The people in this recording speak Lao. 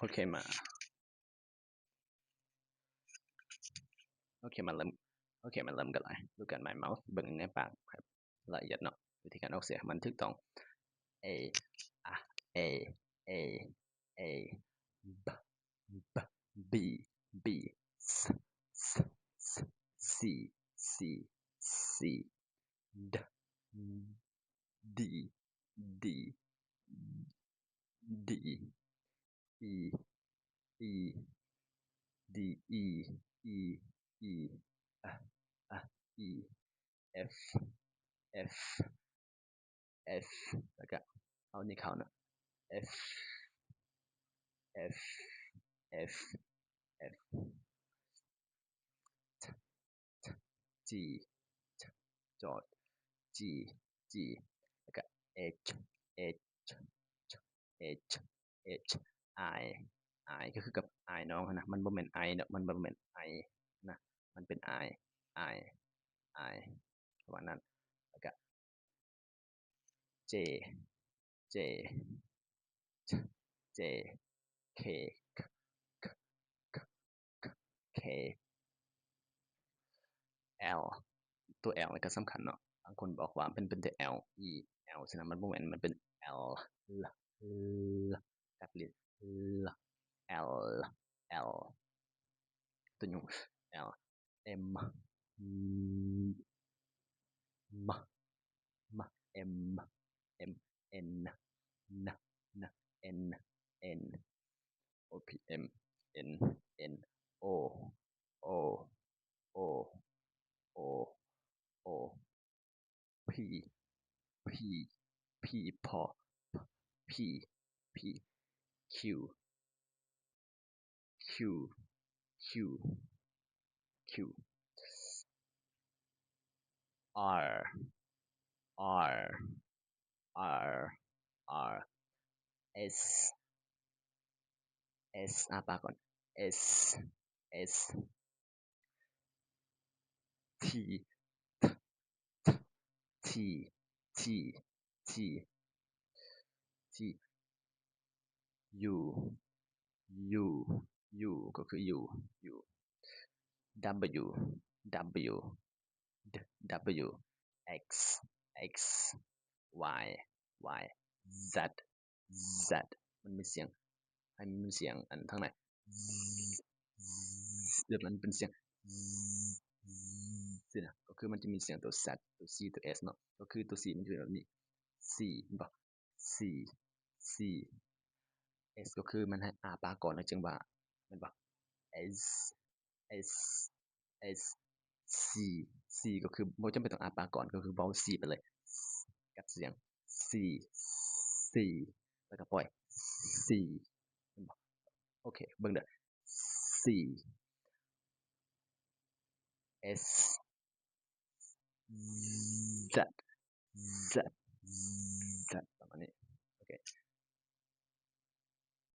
ໂອເຄ ມາ ໂອເຄ ມາເລີ່ມ ໂອເຄ ມາເລີ່ມກັນເລີຍ. Look at my mouth ເບິ່ງໃນປາກ ລະອຽດເນາະ ວິທີການອອກສຽງໃຫ້ມັນຖືກຕ້ອງ A, a, a, a, a, b, b, b, b, s, s, s, c, c, c, d, d, d, d, e, e, d, e, e, e, f, f, f, f ແລ້ວກະເອົານີ້ເຂົ້າເນາະ f, f, f, f, t, t, g, g, ຈອດ g, g ແລ້ວກະ h, h, h, h, i, i ກໍຄືກັບ i ນ້ອງຫັ້ນນະ ມັນບໍ່ແມ່ນ I ເນາະ ມັນບໍ່ແມ່ນ I ນະ ມັນເປັນ I, I, I ປະມານນັ້ນ ແລ້ວກະ J, J, J, K, K, K, K, L ຕົວ L ນີ້ກໍສຳຄັນເນາະ ບາງຄົນບອກວ່າມັນເປັນແຕ່ L, E, L ຊີ້ນະ ມັນບໍ່ແມ່ນ ມັນເປັນ L, L, L ກັບເລຍ L, L, L ຕົວຍຸງ L, M, M, M, M, M, N, N, N, N, N, O, P, M, N, N, O, O, O, O, O, P, P, P ພໍ P, P, Q, Q, Q, Q, R, R, R, R, S, S ອ້າປາກກ່ອນ S, S, T, T, T, T, T, T, U, U, U ກໍຄື U, U, W, W, D, W, X, X, Y, Y, Z, Z ມັນມີສຽງ ໃຫ້ມັນມີສຽງອັນທາງໃນ Z, Z ແລ້ວມັນເປັນສຽງ Z ຊີ້ນະ ກໍຄືມັນຈະມີສຽງຕົວ Z ຕົວ C ຕົວ S ເນາະ ກໍຄືຕົວ C ມັນຈະເປັນແບບນີ້ C ເຫັນບໍ່ C, C, S ກໍຄືມັນໃຫ້ອ້າປາກກ່ອນ ແລ້ວຈຶ່ງວ່າ ແມ່ນບໍ່ S, S, S, C, C ກໍຄືບໍ່ຈຳເປັນຕ້ອງອ້າປາກກ່ອນ ກໍຄືເວົ້າ C ໄປເລີຍ ກັດສຽງ C, C ແລ້ວກໍປ່ອຍ C ເຫັນບໍ່ ໂອເຄ ເບິ່ງເດີ C, S, Z, Z, Z ປະມານນີ້ ໂອເຄ